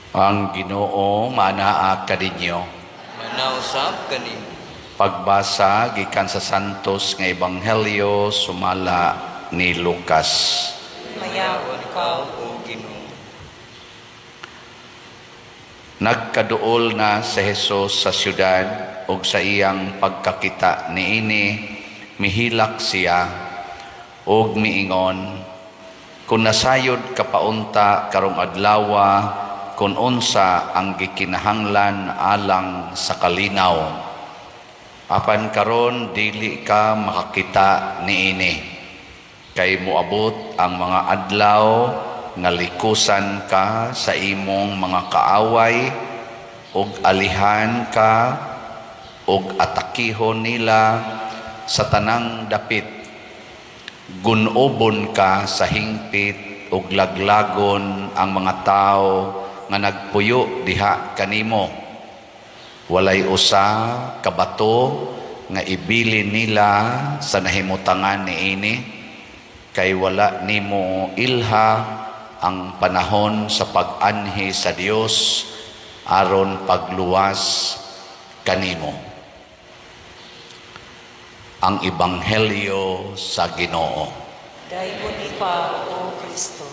Ang Ginoo manaa kaninyo. Manausab kanimo. Pagbasa gikan sa Santos nga Ebanghelyo sumala ni Lucas. Mayaon ka, O Ginoo. Nagkaduol na si Jesus sa syudad ug sa iyang pagkakita niini, mihilak siya ug miingon, "Kung nasayod ka paunta karong adlawa kung unsa ang gikinahanglan alang sa kalinaw. Apan karon dili ka makakita niini, kay moabot ang mga adlaw nga likusan ka sa imong mga kaaway ug alihan ka ug atakihon nila sa tanang dapit. Gunobon ka sa hingpit ug laglagon ang mga tawo nga nagpuyo diha kanimo. Walay usa ka bato nga ibilin nila sa nahimutangan niini, kay wala nimo ilha ang panahon sa pag-anhi sa Dios aron pagluwas kanimo." Ang Ebanghelyo sa Ginoo. Daygon ikaw, O Kristo.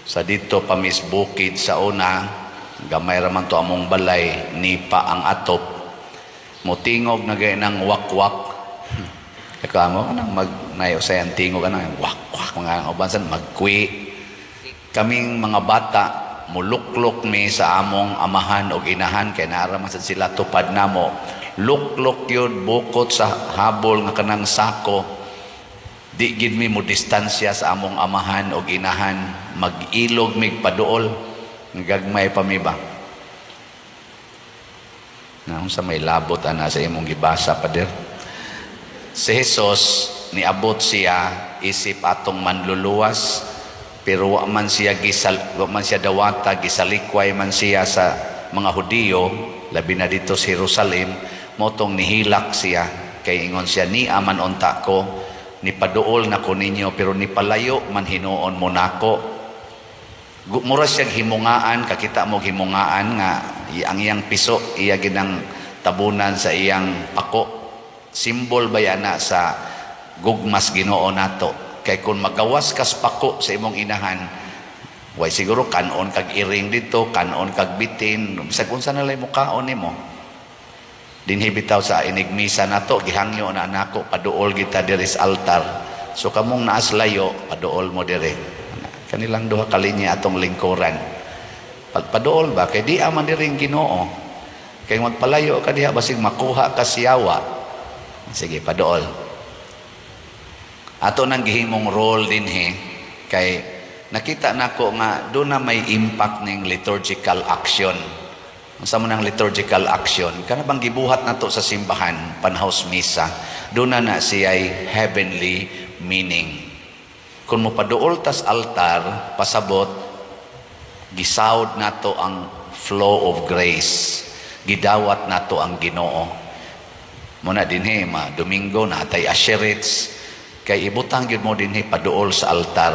Sa dito pa mis bukid sa una, gamay ra man to among balay, nipa ang atop. Mutingog na gay ng wakwak. Ikaw mo kanang mag nayo sa tingog kanang wakwak mga uban san magkwi. Kaming mga bata muluklok mi sa among amahan og inahan kay naara man sad sila tupad namo. Luklok yun bukot sa habol nga kanang sako. Di gid mi mo distansya sa among amahan og inahan, mag-ilog mig paduol. Gagmay pa mi ba? Na unsa may labot ana sa imong gibasa, pader? Si Jesus niabot siya isip atong manluluwas, pero wa man siya dawata, gisalikway man siya sa mga Hudiyo, labi na dito sa Jerusalem, motong nihilak siya kay ingon siya, "Ni aman unta ko, nipaduol na ko ninyo, pero nipalayo man hinuon mo nako." Mura siya himungaan, kakita mo himungaan nga ang iyang piso iya ginang tabunan sa iyang pako. Simbol ba yan na sa gugmas Ginoo nato? Kay kung magawas kas pako sa imong inahan, way siguro kanon kag iring dito, kanon kag bitin, bisag unsa na lay mukaon nimo. Dinhi bitaw sa inigmisa nato, gihangyo na nako paduol kita diri sa altar. So kamong naas layo, paduol mo diri. Kanilang duha ka linya atong lingkuran. Paduol ba kay di aman diri ang Ginoo. Kay magpalayo ka diha basig makuha ka siyawa. Sige, paduol. Ato nang gihimong role dinhi kay nakita nako nga do na may impact ning liturgical action. Unsa man ang liturgical action? Kana bang gibuhat nato sa simbahan, panhaus misa, do na na siya'y heavenly meaning. Kung mopaduol tas altar, pasabot, gisawod nato ang flow of grace. Gidawat nato ang Ginoo. Muna dinhi ma Domingo natay asherits kay ibutang gyud mo dinhi paduol sa altar.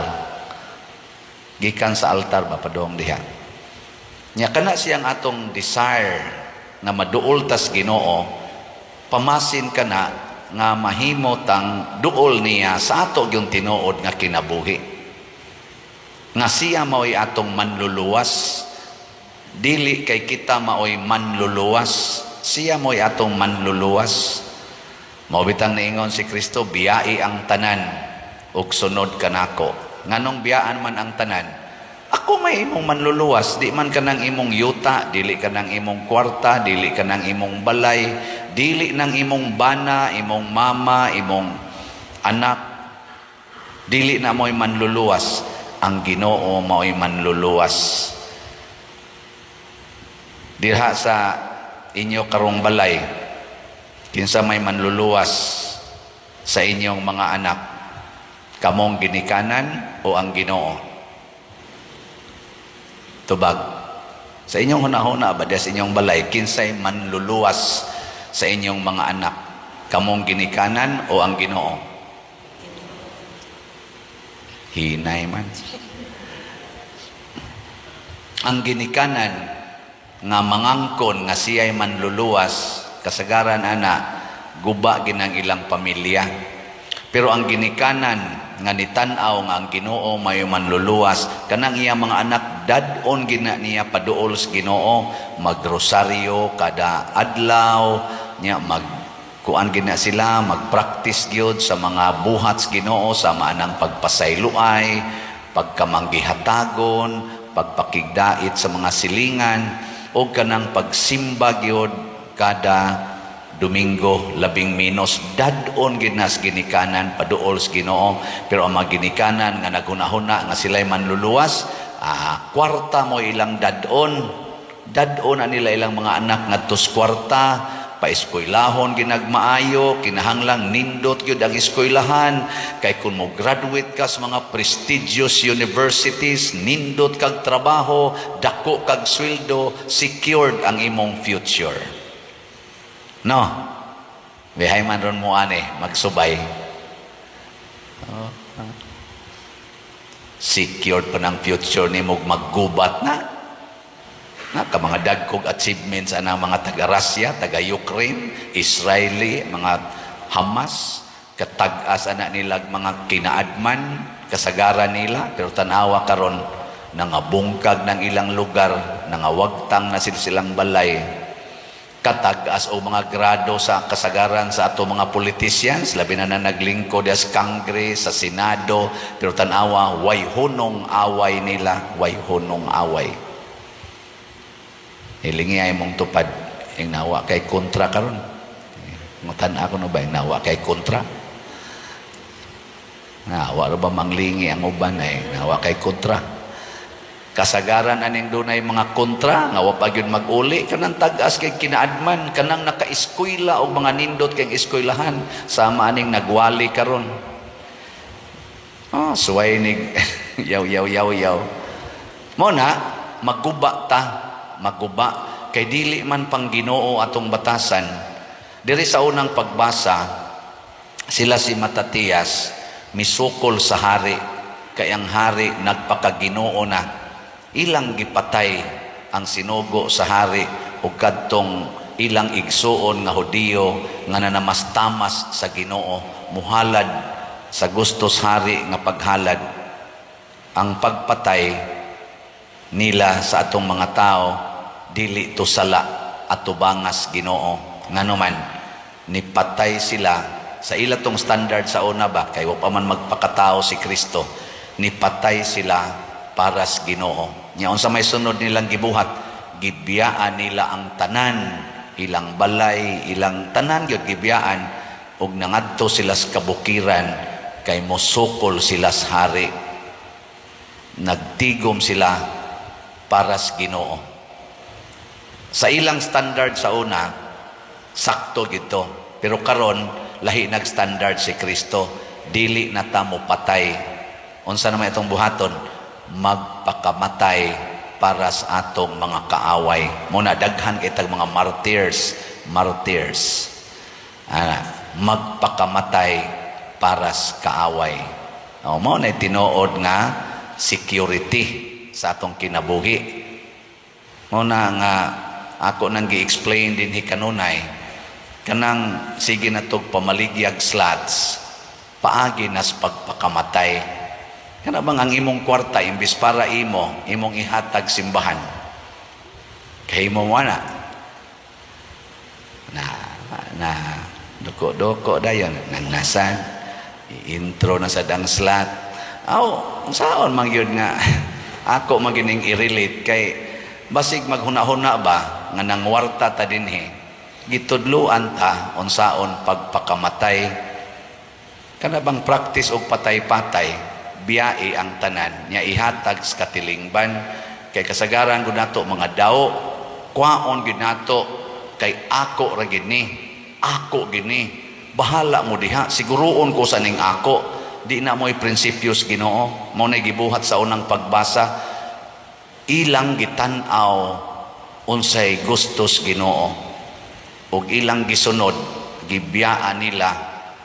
Gikan sa altar ba padung diha. Nya kana siyang atong desire nga maduol tas Ginoo, pamasin kana nga mahimo tang duol niya sa ato gyud tinuod nga kinabuhi. Nga siya mao'y atong manluluwas, dili kay kita mao'y manluluwas, siya mo'y atong manluluwas. Mao bitang niingon si Kristo, "Biyai ang tanan ug sunod kanako." Nganong biyaan man ang tanan? Ako may imong manluluwas, di man kanang imong yuta, dili kanang imong kwarta, dili kanang imong balay, dili nang imong bana, imong mama, imong anak. Dili na mo'y manluluwas, ang Ginoo mao'y manluluwas. Diha sa inyo karong balay, kinsa may manluluwas sa inyong mga anak? Kamong ginikanan o ang Ginoo? Tubag. Sa inyong hunahuna ba sa inyong balay, kinsay manluluwas sa inyong mga anak? Kamong ginikanan o ang Ginoo? Hinay man. Ang ginikanan nga mangangkon nga siya'y manluluwas, kasagaran ana, guba ginang ilang pamilya. Pero ang ginikanan nga nitan-aw nga ang Ginoo may manluluwas, kanang iya mga anak dad-on gina niya paduol sa Ginoo, magrosaryo kada adlaw, niya mag kuan gina sila, magpractice gyud sa mga buhat sa Ginoo, sa maanang pagpasayloay, pagkamanggihatagon, pagpakigdait sa mga silingan, o kanang pagsimba gyud kada Domingo, labing minos dad-on gid na sa ginikanan paduol sa Ginoo. Pero ang mga ginikanan nga naghunahuna nga sila'y manluluwas, kwarta mo ilang dad-on. Dad-on na nila ilang mga anak ngadto sa kwarta, paeskwelahon ginagmaayo, kinahanglang nindot gyud ang eskwelahan kay kung mo graduate ka sa mga prestigious universities, nindot kag trabaho, dako kag sweldo, secured ang imong future. No? Bihay man ron mo ane, magsubay. Oh, ah. Secured pa ng future ni mo, maggubat na. Na, ka mga dagkog achievements anang mga taga-Russia, taga-Ukraine, Israeli, mga Hamas, katag-as ana nila mga kinaadman, kasagaran nila, pero tanawa karon nangabungkag ng ilang lugar, nangawagtang na silang balay, katag-as o mga grado sa kasagaran sa ato mga politicians, labi na na naglingkod as Congress, sa Senado, pero tanawa, way hunong away nila, way hunong away. Hilingi ay mong tupad, ing nawa kay kontra karon. Mutan ako no ba, ing nawa kay kontra. Nawa ra ba manglingi ang uban ay, nawa kay kontra. Kasagaran aning dunay mga kontra nga wa pa gyud mag-uli, kanang tag-as kay kinaadman, kanang naka-eskwela og mga nindot kay eskwelahan, sama aning nagwali karon. Oh, suway nig yaw yaw yaw yaw. Mo na maguba ta, maguba kay dili man pang Ginoo atong batasan. Diri sa unang pagbasa, sila si Matatias misukol sa hari kay ang hari nagpakaginoo na. Ilang gipatay ang sinugo sa hari ug kadtong ilang igsuon nga Hudiyo nga nanamastamas sa Ginoo, muhalad sa gusto sa hari nga paghalad. Ang pagpatay nila sa atong mga tao dili to sala atubangas Ginoo. Ngano man nipatay sila sa ila tong standard sa una ba, kay wa pa man magpakatao si Kristo, nipatay sila para sa Ginoo. Nya unsa may sunod nilang gibuhat? Gibiyaan nila ang tanan, ilang balay, ilang tanan gyud gibiyaan, ug nangadto sila sa kabukiran kay mosukol sila sa hari. Nagtigom sila para sa Ginoo. Sa ilang standard sa una, sakto gito. Pero karon lahi nag-standard si Kristo, dili na ta mo patay. Unsa naman itong buhaton? Magpakamatay para sa atong mga kaaway. Muna daghan kay tag mga martyrs, martyrs. Magpakamatay para sa kaaway. O, mao na tinuod nga security sa atong kinabuhi. Mao na nga ako nang gi-explain din hi kanunay, kanang sige na tog pamaligyag slots, paagi nas pagpakamatay. Kana bang ang imong kwarta imbis para imo, imong ihatag simbahan. Kay mo na. Na na duko-duko dayon nang nasan i-intro na sa dang slot. Aw, saon man gyud nga ako magining i-relate kay basig maghuna-huna ba nga nangwarta ta dinhi, gitudloan ta unsaon pagpakamatay. Kana bang practice og patay-patay, biyai ang tanan nya ihatag sa katilingban kay kasagaran gud nato mga daw kwaon gid nato kay ako ra gid ni, ako gid ni, bahala mo diha, siguruon ko sa ning ako. Di na mo'y prinsipyos Ginoo. Mo na gibuhat sa unang pagbasa, ilang gitan-aw unsay gustos Ginoo ug ilang gisunod, gibiyaan nila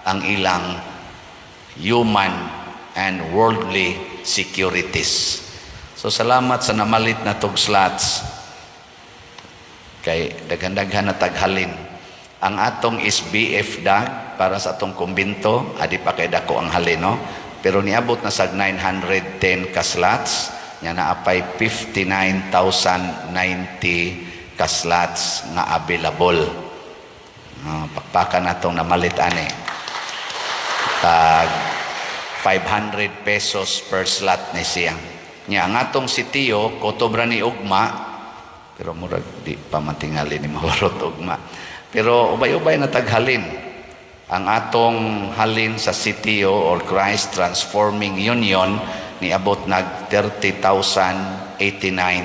ang ilang human and worldly securities. So salamat sa namalit na tog slots kay daghan-daghan na taghalin. Ang atong SBF DAG para sa atong kumbinto, adi pa kay dako ang halin, no? Pero niabot na sag 910 ka slots, nya naapay 59,090 ka slots nga available. Pakpakan natong namalit ani. Tag 500 pesos per slot ni siya. Nya ang atong sitiyo, kotobra ni ugma, pero murag di pa matingali ni mahurot ugma. Pero ubay-ubay na taghalin. Ang atong halin sa CTO or Christ Transforming Union niabot nag 30,089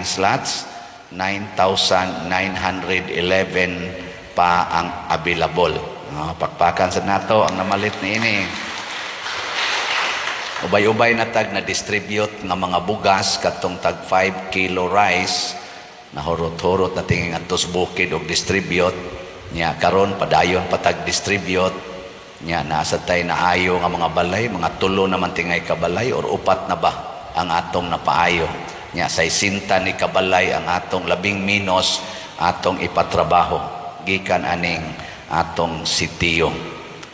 slots, 9,911 pa ang available. No, pakpakan sa nato ang namalit ni ini. Ubay-ubay na tag na distribute nga mga bugas katong tag 5 kilo rice, nahurot-hurot na tingin adto sa bukid og distribute nya. Karon padayon pa tag distribute nya. Nasa tay naayo nga mga balay, mga tulo naman tingay ka balay or upat na ba ang atong napaayo nya. 60 ni kabalay ang atong labing minos atong ipatrabaho gikan aning atong sitiyo.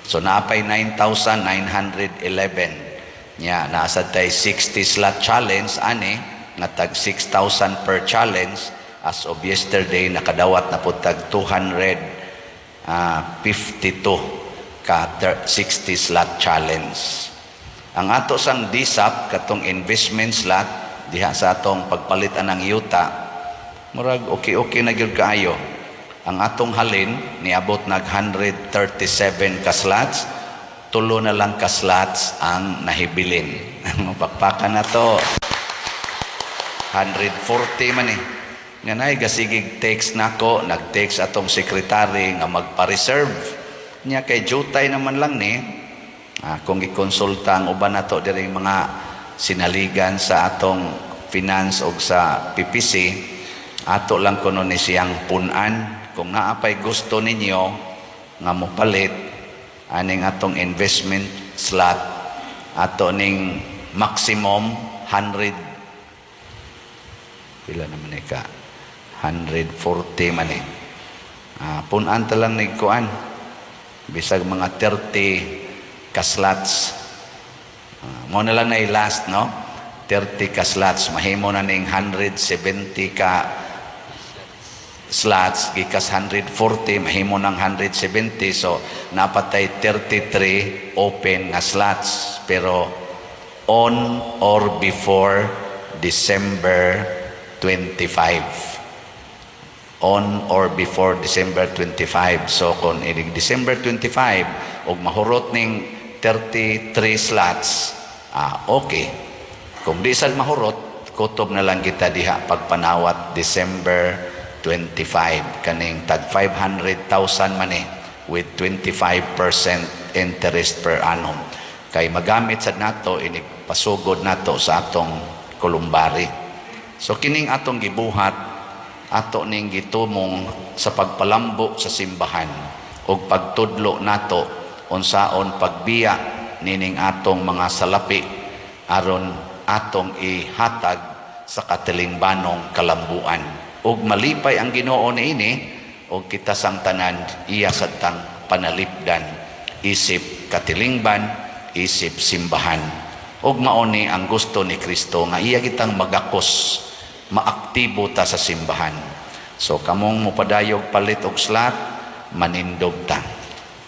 So naapay 9,911 nya. Nasa tay 60 slot challenge ani nga tag 6,000 per challenge. As of yesterday, nakadawat na po tag 252 ka 60 slot challenge. Ang ato sang DSAP, katong investment slot diha sa atong pagpalit anang yuta, murag okay-okay na gyud kaayo. Ang atong halin niabot nag 137 ka slots, tulo na lang ka slots ang nahibilin. Pakpakan na to. 140 man eh. Nga nay gasigig text nako, nag-text atong sekretary nga magpa-reserve. Nya kay jutay naman lang ni. Kung gikonsulta ang uban nato diri, mga sinaligan sa atong finance og sa PPC, ato lang kuno ni siyang punan kung naa pay gusto ninyo nga mopalit aning atong investment slot. Ato ning maximum 100, pila naman ni ka, 140 man eh. Punan ta lang ni kuan bisag mga 30 ka slots. Mo na lang na last, no, 30 ka slots, mahimo na ning 170 ka slots. Gikas 140, mahimo ng 170, so napatay 33 open nga slots, pero on or before December 25, on or before December 25. So kung inig December 25 og mahurot ning 33 slots, okay. Kung di sad mahurot, kutob na lang kita diha pagpanawat December 25, kaning tag 500,000 man eh with 25% interest per annum. Kay magamit sad nato inig pasugod nato sa atong kolumbari. So kining atong gibuhat, ato ning gitumong sa pagpalambo sa simbahan ug pagtudlo nato unsaon pagbiya nining atong mga salapi aron atong ihatag sa katilingbanong kalambuan, ug malipay ang Ginoo niini ug kita sang tanan iya sadtang panalipdan isip katilingban, isip simbahan. Ug mao ni ang gusto ni Kristo nga iya kitang magakos, maaktibo ta sa simbahan. So kamong mopadayog palit og slot, manindog ta.